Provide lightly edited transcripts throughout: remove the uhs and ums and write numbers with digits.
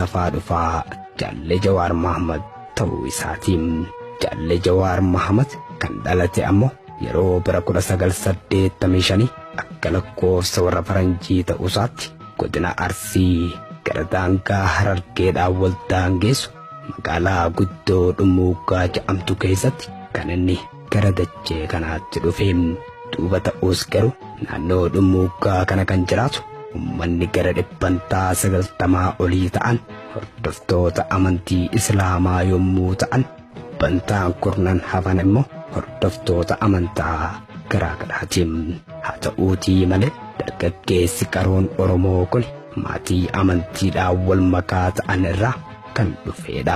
Lafaa dhufaa Jaalle Jawaar Mahmad ta'uu isaatiin. Jaalle Jawaar Mahmad kan dhalate ammoo yeroo bara 1985 akka lakkoofsa warra faranjii ta'uusaatti godina Arsii gara daangaa Harargeedhaan wal daangeessu magaalaa guddoo Dhummuuggaa jedhamtu keessatti kan inni gara dachee kanaatti dhufe. Duuba ta'us garuu naannoo Dhummuuggaa kana kan jiraatu ummanni gara dhibbantaa 90 olii ta'an hordoftoota amantii Islaamaa yommuu ta'an, dhibbantaan kurnan hafan immoo hordoftoota amantaa garaa garaatiin. Haa ta'uutii malee dargaggeessi qaroon Oromoo kun maatii amantiidhaan wal makaa ta'an irraa kan dhufeedha.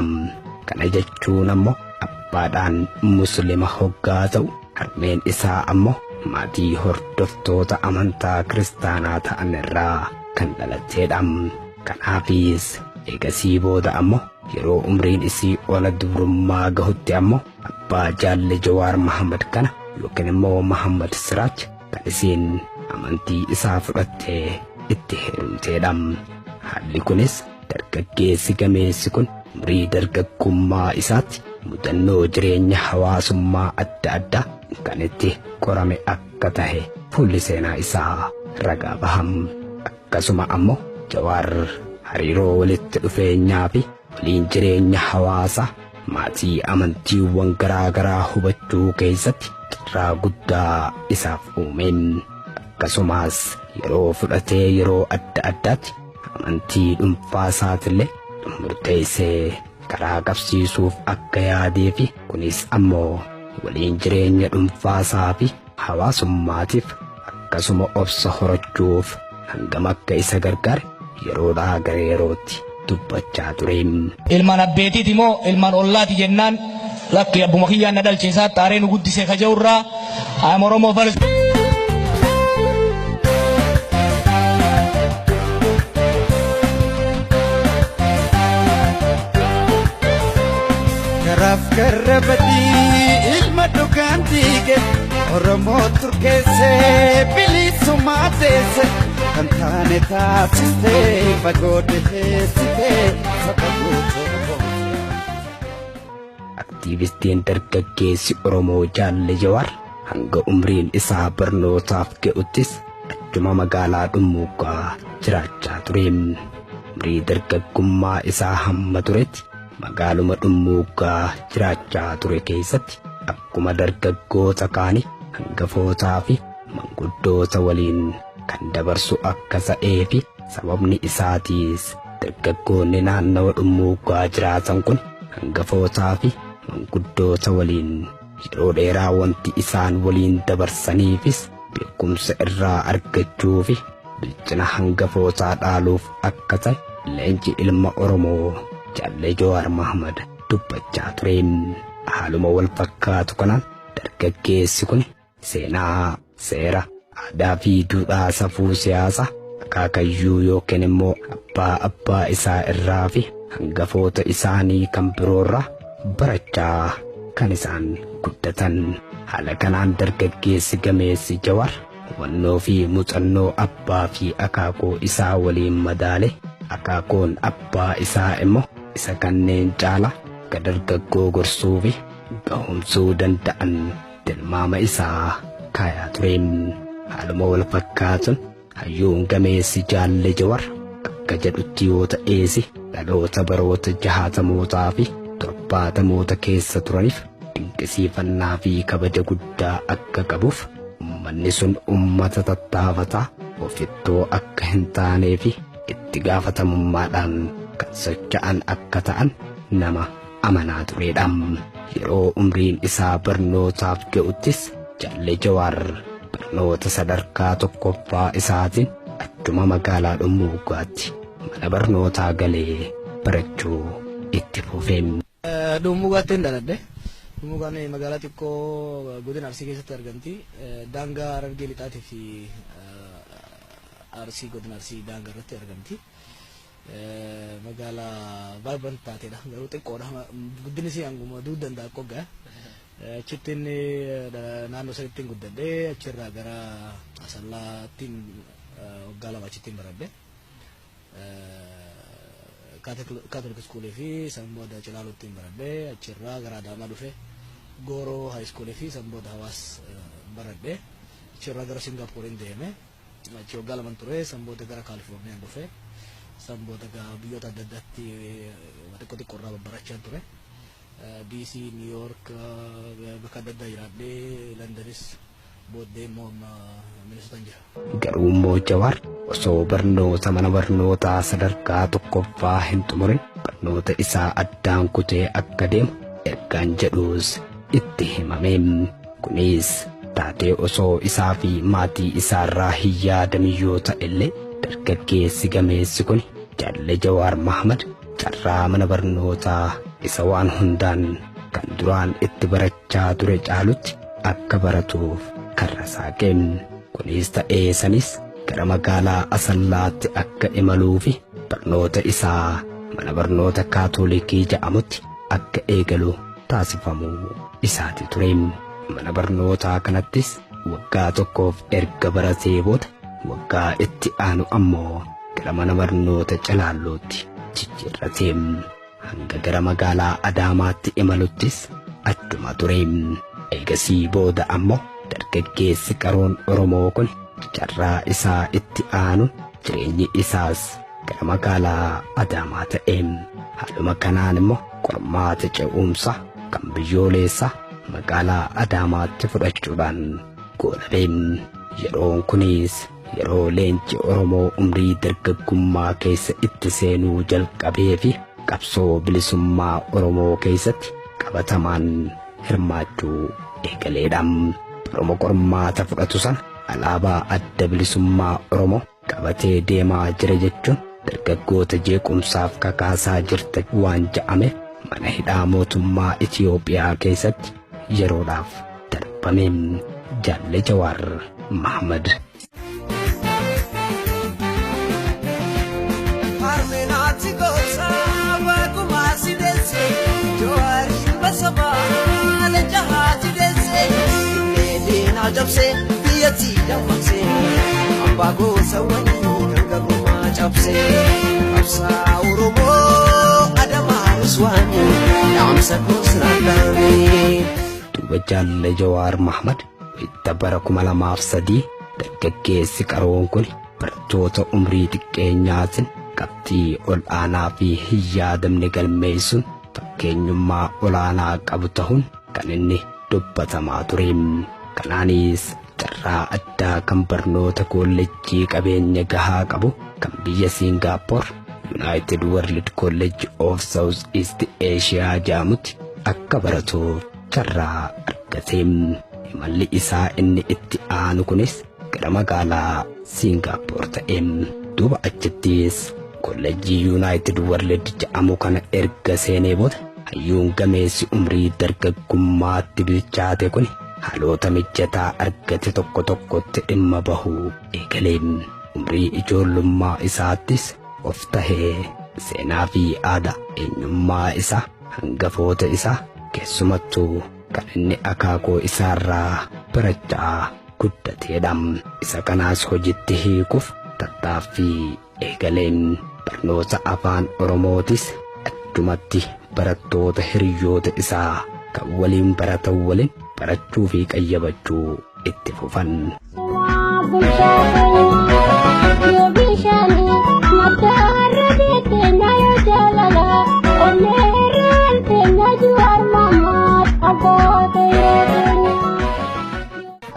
Kana jechuun ammoo abbaadhaan Muslima hoggaa ta'u, harmeen isaa ammoo maatii hordoftoota amantaa kiristaanaa ta'an irraa kan dhalatteedha. Kanaafis eegasii booda ammoo yeroo umriin isii ona dubrummaa gahutti ammoo abbaa Jaalle Jawaar Mahammad kana yookiin immoo Mahammad Siraaj kan isiin amantii isaa fudhattee itti heerumteedha. Haalli kunis dargaggeessi gameessi kun umrii dargaggummaa isaatti mudannoo jireenya hawaasummaa adda addaa kan itti qorame akka tahe fuulli seenaa isaa ragaa baham. Akkasuma ammoo Jawaar hariiroo walitti dhufeenyaa fi waliin jireenya hawaasaa maatii amantiiwwan garaa garaa hubachuu keessatti carraa guddaa isaaf uumeen. Akkasumas yeroo fudhatee yeroo adda addaatti amantii dhuunfaa isaatillee murteessee karaa qabsiisuuf akka yaadee fi kunis ammoo waliin jireenya dhuunfaasaa fi hawaasummaatiif akkasuma obsa horachuuf hangam akka isa gargaare yeroodhaa gara yerootti dubbachaa ture. Ilmaan abbeetiiti moo ilmaan ollaati jennaan, lakki, abbuma kiyyaan na dhalche, isaa xaaree nu guddise ka jedhurraa I'm Oromo first. Karaaf karra badii ilma dhugaan diige, Oromoo turkeessee bilisummaa teesse, kan taane taasistee fagoo dhiheessitee saba guutuu. Aktiivistiin dargaggeessi Oromoo Jaalle Jawaar hanga umriin isaa barnootaaf ga'uttis achuma magaalaa Dhummuuggaa jiraachaa ture. Umrii dargaggummaa isaa hamma turetti magaaluma Dhummuuggaa jiraachaa ture keessatti akkuma dargaggoota kaanii hangafootaa fi manguddoota waliin kan dabarsu akka ta'ee fi sababni isaatiis dargaggoonni naannawa Dhummuuggaa jiraatan kun hangafootaa fi manguddoota waliin yeroo dheeraa wanti isaan waliin dabarsaniifis beekumsa irraa argachuu fi bilchina hangafootaa dhaaluuf akka ta'e leenci ilma Oromoo Jaalle Jawaar Mahmad dubbachaa ture. Haaluma wal fakkaatu kanaan dargaggeessi kun seenaa, seera, aadaa fi duudhaa safuu siyaasaa akaakayyuu yookiin immoo abbaa abbaa isaa irraa fi hangafoota isaanii kan biroorraa barachaa kan isaan guddatan. Haala kanaan dargaggeessi gameessi Jawaar hubannoo fi muuxannoo abbaa fi akaakuu isaa waliin madaale, akaakuun abbaa isaa immoo isa kanneen caala akka dargaggoo gorsuu fi gahumsuu danda'an tilmaama isaa kaayaa ture. Haaluma wal fakkaatuun hayyuun gameessi Jaalle Jawaar akka jedhutti yoo ta'eesi dhaloota baroota jahaatamootaa fi torbaatamoota keessa turaniif dinqisiifannaa fi kabaja guddaa akka qabuuf, ummanni sun ummata tattaafataa, ofittoo akka hin taanee fi itti gaafatamummaadhaan kan socho'an akka ta'an nama amanaa turedha. Yeroo umriin isaa barnootaaf ga'uttis Jaalle Jawaar barnoota sadarkaa tokkoffaa isaatiin achuma magaalaa Dhummuuggaatti mana barnootaa galee barachuu itti fufe. Dhummuuggaatti hin dhaladhe. Dhummuuggaan magaalaa xiqqoo godina Arsii keessatti argamti. Daangaa Harargee Lixaatii fi Arsii, godina Arsii daangaa irratti argamti. Magaalaa vibrant taateedha. Garuu xiqqoodha. Guddinni isii hanguma du'uu danda'a qoggaa. Achitti inni naannoo sanitti hin guddadhe. Achirraa gara Asallaatti waggaa 2 achitti hin baradhe. Catholic Schoolii fi san booda Cilaalootti baradhee, achirraa gara Adaamaa dhufe, Gooroo High Schoolii fi san booda Hawaas baradhee, achirraa gara Singaappooriin deeme. Achi waggaa 2 ture, san booda gara Kaalifoorniyaan dhufe. San booda biyyoota adda addaatti xiqqoo xiqqoo irraa babbarachaa ture. DC, New York, bakka adda addaa jiraadhee, Londonis, booddee immoo amma Minnesotaan jira. Garuu immoo Jawaar osoo barnoota mana barnootaa sadarkaa tokkoffaa hin xumurin barnoota isaa addaan kutee akka deemu ergaan jedhus itti himame. Kunis taatee osoo isaa fi maatii isaarraa hin yaadamin yoo ta'e illee, dargaggeessi gameessi kun Jaalle Jawaar Mahmad carraa mana barnootaa isa waan hundaan kan duraan itti barachaa ture caalutti akka baratuuf karra saaqe. Kunis ta'ee sanis gara magaalaa Asallaatti akka imaluu fi barnoota isaa mana barnoota Kaatolikii jedhamutti akka eegalu taasifamuu isaati ture. Mana barnootaa kanattis waggaa tokkoof erga baratee booda, waggaa itti aanu ammoo gara mana barnoota Calaallootti jijjiirrate. Hanga gara magaalaa Adaamaatti imaluttis achuma ture. Eegasii booda ammoo dargaggeessi qaroon Oromoo kun carraa isaa itti aanu jireenyi isaas gara magaalaa Adaamaa ta'e. Haaluma kanaan immoo qormaata ce'umsaa kan biyyoolessaa magaalaa Adaamaatti fudhachuudhaan goolabe. Yeroon kunis yeroo leenci Oromoo umrii dargaggummaa keessa itti seenuu jalqabee fi qabsoo bilisummaa Oromoo keessatti qabatamaan hirmaachuu eegaleedha. Oromoo qormaata fudhatu sana alaabaa Adda Bilisummaa Oromoo qabatee deemaa jira jechuun dargaggoota jeequmsaaf kakaasaa jirta waan ja'ame mana hidhaa mootummaa Itiyoophiyaa keessatti yeroodhaaf darbame Jaalle Jawaar Mahmad. Harmeenaatti gosa bagumaa si deesse, Jawaar ilma sabaa leenca haati deesse. Innee diinaa cabse, biyyatti dammaqse, abbaa gosa wanii kan gabrummaa cabse. Qabsaa Oromoo Adamaa Uswaanii, dhaamsa koos raaddaame. Duuba Jaalle Jawaar Mahmad itti bara 2003 dargaggeessi qaroon kun barattoota umrii xiqqeenyaatiin qabxii ol aanaa fi hin yaadamne galmeessuun fakkeenyummaa olaanaa qabu ta'uun kan inni dubbatamaa ture. Kanaanis carraa addaa kan barnoota koolleejjii qabeenya gahaa qabu kan biyya Siingaappoor United World College of South East Asia jedhamutti akka baratuuf carraa argate. Imalli isaa inni itti aanu kunis gara magaalaa Siingaappoor ta'e. Duuba achittis kolleejjii United World jedhamu kana erga seenee booda, hayyuun gameessi umrii dargaggummaatti bilchaate kun haalota mijataa argate tokko tokkotti dhimma bahuu eegalee. Umrii ijoollummaa isaattis of tahee seenaa fi aadaa eenyummaa isaa hangafoota isaa, keessumattuu kan inni akaakoo isaarraa barachaa guddateedha. Isa kanaas hojitti hiikuuf tattaaffii eegaleen barnoota afaan Oromootis achumatti barattoota hiriyoota isaa kan waliin baratan waliin barachuu fi qayyabachuu itti fufan. Yoo bishaanii madda harra beekteenya, yoo jaalala onnee irraan teenya, Jawaar Mahmad abboota yeroo keenya.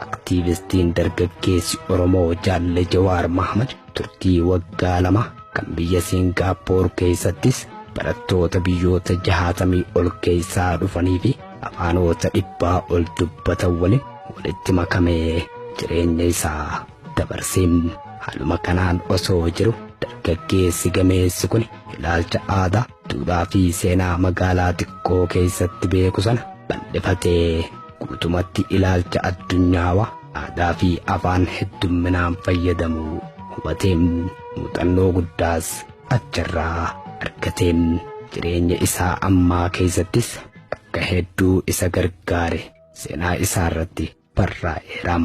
Aktiivistiin dargaggeessi Oromoo Jaalle Jawaar Mahmad turtii waggaa 2 kan biyya Siingaappoor keessattis barattoota biyyoota 60 ol keessaa dhufanii fi afaanota 100 ol dubbatan waliin walitti makamee jireenya isaa dabarsee. Haaluma kanaan osoo jiru dargaggeessi gameessi kun ilaalcha aadaa, duudhaa fi seenaa magaalaa xiqqoo keessatti beeku sana bal'ifatee guutumatti ilaalcha addunyaawaa aadaa fi afaan heddumminaan fayyadamuu hubatee, muuxannoo guddaas achirraa argatee, jireenya isaa ammaa keessattis akka hedduu isa gargaare seenaa isaa irratti barraa'eera.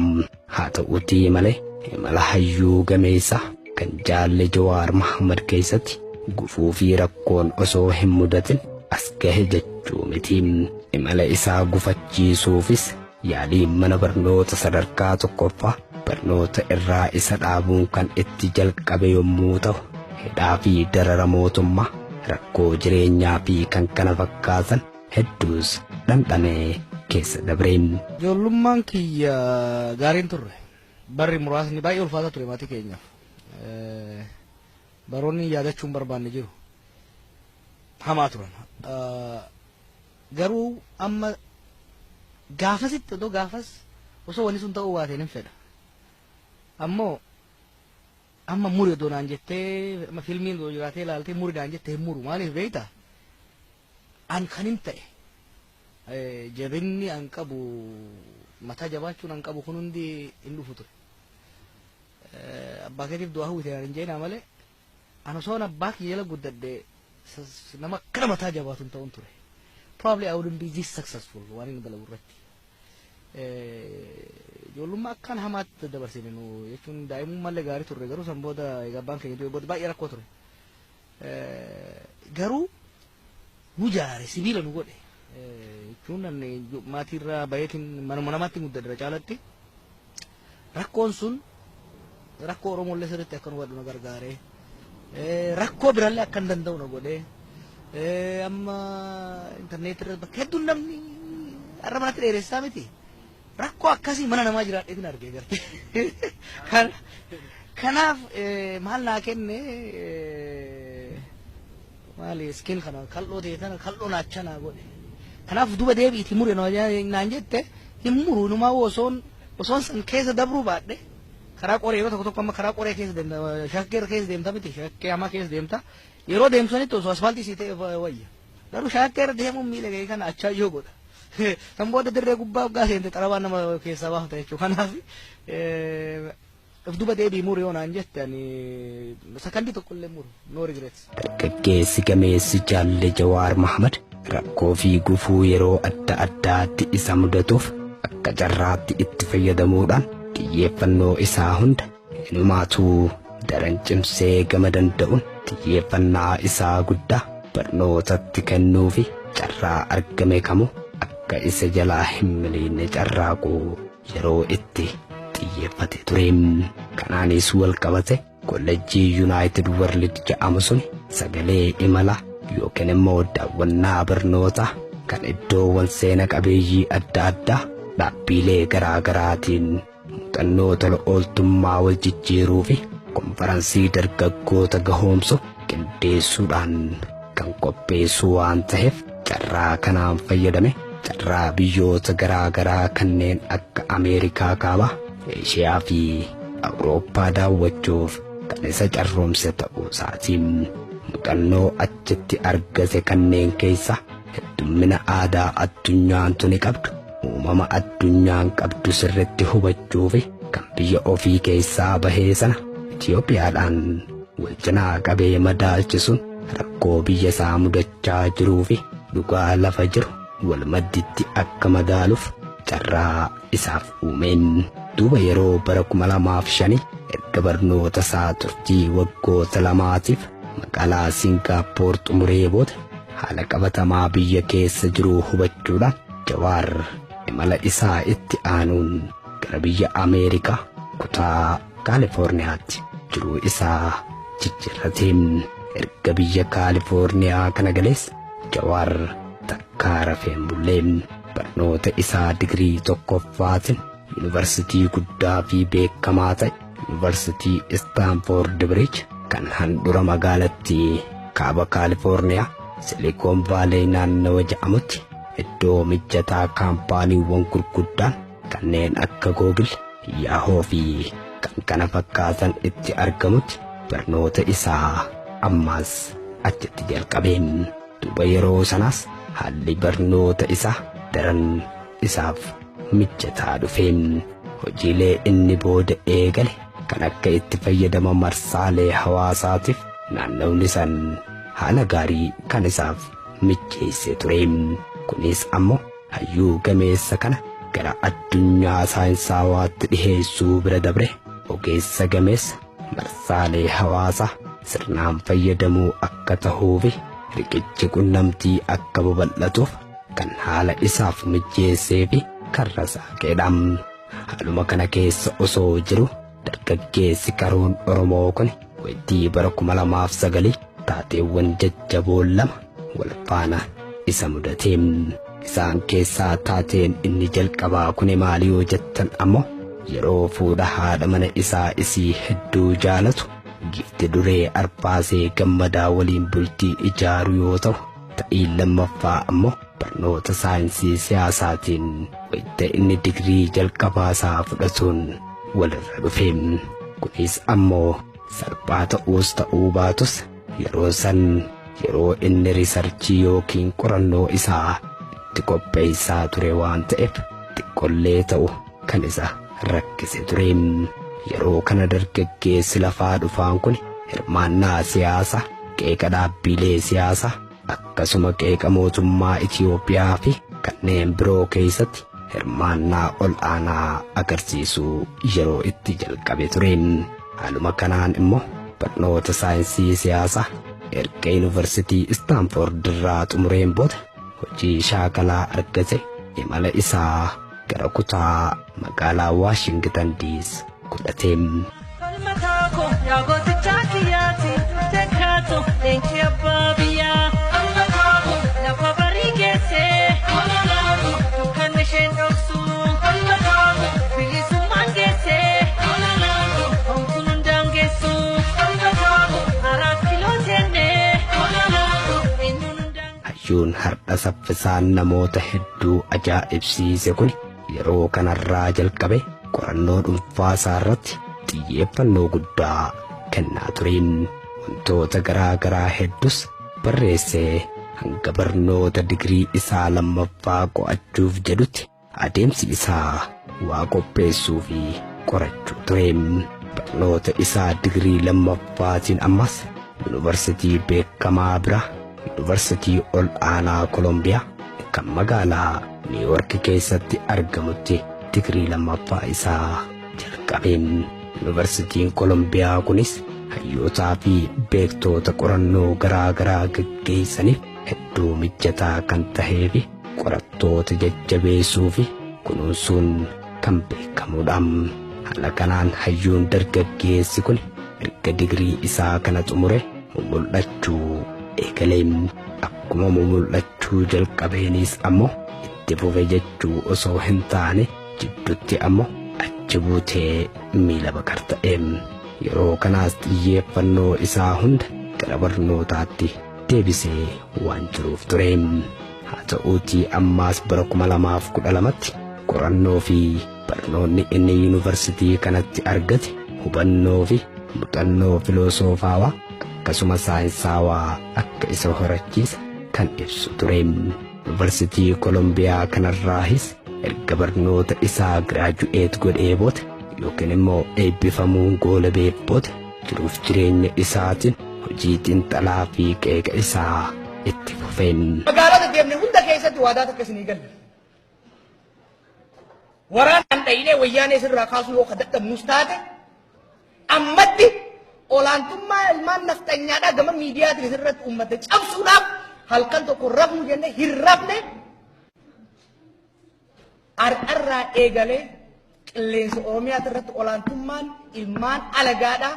Haa ta'uutii malee imala hayyuu gameessa kan Jaalle Jawaar Mahmad keessatti Gufuu fi rakkoon osoo hin mudatin as gahe jechuu miti. Imala isaa gufachiisuufis yaaliin mana barnoota sadarkaa tokkoffaa barnoota irraa isa dhaabuun kan itti jalqabe yommuu ta'u, hidhaa fi darara mootummaa, rakkoo jireenyaa fi kan kana fakkaatan hedduus dhandhamee keessa dabre. Ijoollummaan kiyya gaariin turre. Barri muraasni baay'ee ulfaataa ture maatii keenyaaf. Baroonni yaadachuu hin barbaanne jiru. Hamaa turan. Garuu amma gaafasitti otoo gaafas osoo wanni sun ta'uu baateen hin fedha. Ammoo amma muri odoo naan jettee, amma filmiin odoo jiraatee ilaaltee muri naan jettee, hin muru. Maaliif beektaa? An kan hin ta'e, jabinni an qabu, mataa jabaachuun an qabu kun hundi hin dhufu ture. Abbaa keetiif du'aa hawwite naan hin jeenaa malee, an osoon abbaa kiyya jala guddadhe nama akkana mataa jabaatu hin ta'uun ture. Probably I wouldn't be this successful waan inni dalagu irratti. Ijoollummaa akkaan hamaatti dabarsine nu jechuun, daa'imummallee gaarii turre, garuu san booda egaa abbaan keenya du'e booda baay'ee rakkoo ture. Garuu nu jaare, sibiila nu godhe jechuun, maatiirraa bayeetiin manuma namaatti guddadha caalatti. Rakkoon sun rakkoo Oromollee sirriitti akka nu hubadhu na gargaare. Rakkoo birallee akka hin danda'u na godhe. Amma intarneetii irra bakka hedduun namni har'a manatti dheeressaa miti. Rakkoo akkasii mana namaa jiraadheetiin argee garte. Kanaaf maal naa kenne, maali, skin kana kal'oo ta'e tana kal'oo naacha naa godhe. Kanaaf duba deebiitii mure naan jette, hin muru. Inumaa osoon san keessa dabruu baadhe, karaa qoree yeroo tokko tokko amma karaa qoree keessa deemta, shakkee keessa deemta miti, shakkee hamaa keessa deemta. Yeroo deemtu sanitti osoo asfaaltii sii ta'e wayya. Garuu shakkee irra deemuun miila kee kana achaa yoo godha. San booda dirree gubbaa waggaa seente xarabaa nama keessaa baafta jechuudha. Kanaaf of duba deebii muru yoo naan jette, ani sakandii tokko illee muru, no regrets. Dargaggeessi gameessi Jaalle Jawaar Mahmad rakkoo fi gufuu yeroo adda addaatti isa mudatuuf akka carraatti itti fayyadamuudhaan xiyyeeffannoo isaa hunda inumaatuu daran cimsee gama danda'uun xiyyeeffannaa isaa guddaa barnootatti kennuu fi carraa argame kamuu akka isa jalaa hin miliine carraaquu yeroo itti xiyyeeffate ture. Kanaanis wal qabate kollejjii United World jedhamu sun sagalee imala yookiin immoo daawwannaa barnootaa kan iddoowwan seena qabeeyyii adda addaa dhaabbiilee garaa garaatiin muuxannoo tola ooltummaa wal jijjiiruu fi konferansii dargaggoota gahoomsu qindeessuudhaan kan qopheessu waan ta'eef, carraa kanaan fayyadame carraa biyyoota garaa garaa kanneen akka Ameerikaa Kaabaa, Eeshiyaa fi Awurooppaa daawwachuuf kan isa carroomse ta'uu isaatiin, muuxannoo achitti argate kanneen keessa heddummina aadaa addunyaan tuni qabdu, uumama addunyaan qabdu sirritti hubachuu fi kan biyya ofii keessaa bahee sana Itoophiyaadhaan wal cinaa qabee madaalchisuun rakkoo biyya isaa mudachaa jiruu fi dhugaa lafa jiru wal madditti akka madaaluuf carraa isaaf uumeen. Duuba yeroo bara 2005 erga barnoota isaa turtii waggoota 2tiif magaalaa Siingaappoor xumuree booda, haala qabatamaa biyya keessa jiru hubachuudhaan Jawaar imala isaa itti aanuun gara biyya Ameerikaa kutaa Kaalifoorniyaatti jiruu isaa jijjiirrateen. Erga biyya Kaalifoorniyaa kana galees Jawaar takkaa rafeen bulleen barnoota isaa digirii tokkoffaatiin yuunivarsitii guddaa fi beekamaa ta'e, Yuunivarsitii Istaanfoord Biriij kan handhura magaalattii kaaba Kaalifoorniyaa Silikoon Vaalee naannawa jedhamutti iddoo mijataa kaampaaniiwwan gurguddaan kanneen akka Google, Yahoo fi kan kana fakkaatan itti argamutti barnoota isaa ammaas achitti jalqabeen. Duuba yeroo sanaas haalli barnoota isaa daran isaaf mijataa dhufeen hojiilee inni booda eegale kan akka itti fayyadama marsaalee hawaasaatiif naannawni san haala gaarii kan isaaf mijeessee ture. Kunis ammoo hayyuu gameessa kana gara addunyaa saayinsaawaatti dhiheessuu bira dabre ogeessa gameessa marsaalee hawaasaa sirnaan fayyadamuu akka tahuufi riqichi qunnamtii akka babal'atuuf kan haala isaaf mijeessee fi karra saaqeedha. Haaluma kana keessa osoo jiru dargaggeessi qaroon Oromoo kun waytii bara 2009 taateewwan jajjaboo lama wal faana isa mudate. Isaan keessaa taateen inni jalqabaa kun maali yoo jettan ammoo, yeroo fuudha haadha mana isaa isii hedduu jaalatu gifti duree Arfaasee Gammadaa waliin bultii ijaaru yoo ta'u, ta'iin lammaffaa ammoo barnoota saayinsii siyaasaatiin wayita inni digirii jalqabaa isaa fudhatuun walirra dhufe. Kunis ammoo salphaa ta'uus ta'uu baatus, yeroo san yeroo inni research yookiin qorannoo isaa itti qopheessaa ture waan ta'eef xiqqollee ta'u kan isa rakkise ture. Yeroo kana dargaggeessi lafaa dhufaan kun hirmaannaa siyaasaa, qeeqa dhaabbilee siyaasaa, akkasuma qeeqa mootummaa Itiyoophiyaa fi kanneen biroo keessatti hirmaannaa ol aanaa agarsiisuu yeroo itti jalqabe ture. Haaluma kanaan immoo barnoota saayinsii siyaasaa erga Yuunivarsiitii Istaanfoord irraa xumureen booda hojii shaakalaa argate imala isaa gara kutaa magaalaa Waashingitan Diis godhate. Falmataa koo yaa gootichaa kiyyaati teekkaatu leenci abbaa biyyaa. Falmataa koo lafa barii geessee dukkanni isheen dhoksu. Falmataa koo bilisummaan geessee homtuun hundaan geessu. Falmataa koo haraaf kiloo jennee eenyuun hundaan. Hayyuun har'a saffisaan namoota hedduu ajaa'ibsiise kun yeroo kanarraa jalqabe qorannoo dhuunfaa isaa irratti xiyyeeffannoo guddaa kennaa ture. Wantoota garaa garaa hedduus barreessee hanga barnoota digirii isaa lammaffaa qo'achuuf jedhutti adeemsi isaa waa qopheessuu fi qorachuu ture. Barnoota isaa digirii lammaffaatiin ammas yuunivarsiitii beekamaa bira, Yuunivarsiitii ol aanaa Kolombiyaa kan magaalaa Niiwork keessatti argamutti digirii lammaffaa isaa jalqabe. Yuunivarsiitiin Kolombiyaa kunis hayyootaa fi beektoota qorannoo garaa garaa gaggeessaniif hedduu mijataa kan tahee fi qorattoota jajjabeessuu fi kunuunsuun kan beekamudha. Haala kanaan hayyuun dargaggeessi kun erga digirii isaa kana xumure mumul'achuu eegalee. Akkuma mumul'achuu jalqabeenis ammoo itti fufe jechuu osoo hin taane, jidduutti ammoo achi buutee miila bakar ta'e. Yeroo kanaas xiyyeeffannoo isaa hunda gara barnootaatti deebisee waan jiruuf ture. Haa ta'uutii ammaas bara 2012tti qorannoo fi barnoonni inni yuunivarsiitii kanatti argate hubannoo fi muuxannoo filoosofaawaa akkasuma saayinsaawaa akka isa horachiisa kan ibsu ture. Yuunivarsiitii Kolombiyaa kanarraahis erga barnoota isaa graduate godhee booda yookiin immoo eebbifamuun goolabeef booda jiruuf jireenya isaatiin hojii xiinxalaa fi qeeqa isaa itti fufeen. Magaalota deemne hunda keessatti waadaa takka isinii galle. Waraanaan dhayinee wayyaanee sirraa kaasuu yoo ka dadhabnus taate, ammatti olaantummaa ilmaan nafxanyaadhaa gama miidiyaatiin isirratti uummata cabsuudhaaf halkan tokko rafnu jennee hin rafne. Har'arraa eegalee qilleensa Oromiyaa irratti olaantummaan ilmaan alagaadhaa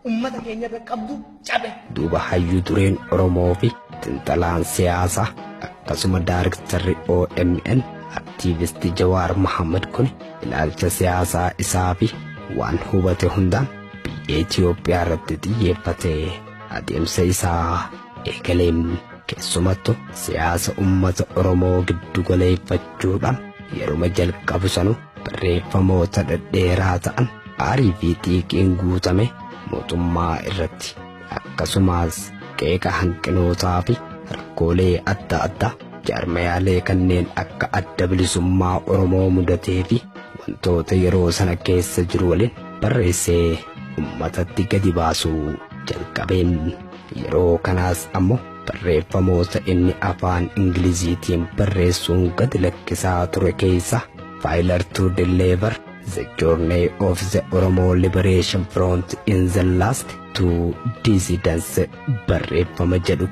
ummata keenya irra qabdu cabe. Duuba hayyuu dureen Oromoo fi xiinxalaan siyaasaa akkasuma daariktarri OMN aktiivistii Jawaar Mohammad kun ilaalcha siyaasaa isaa fi waan hubate hundaan biyya Itiyoophiyaa irratti xiyyeeffatee adeemsa isaa eegaleen, keessumattuu siyaasa ummata Oromoo giddu galeeffachuudhaan yeruma jalqabu sanu barreeffamoota dhedheeraa ta'an aarii fi xiiqiin guutame mootummaa irratti, akkasumas qeeqa hanqinootaa fi rakkoolee adda addaa jaarmayaalee kanneen akka Adda Bilisummaa Oromoo mudatee fi wantoota yeroo sana keessa jiru waliin barreessee ummatatti gadi baasuu jalqabeen. Yeroo kanaas ammoo barreeffamoota inni afaan Ingiliziitiin barreessuun gadi lakkisaa ture keessa "Failure to Deliver the Journey of the Oromo Liberation Front in the Last To Dissidents barreeffama jedhu.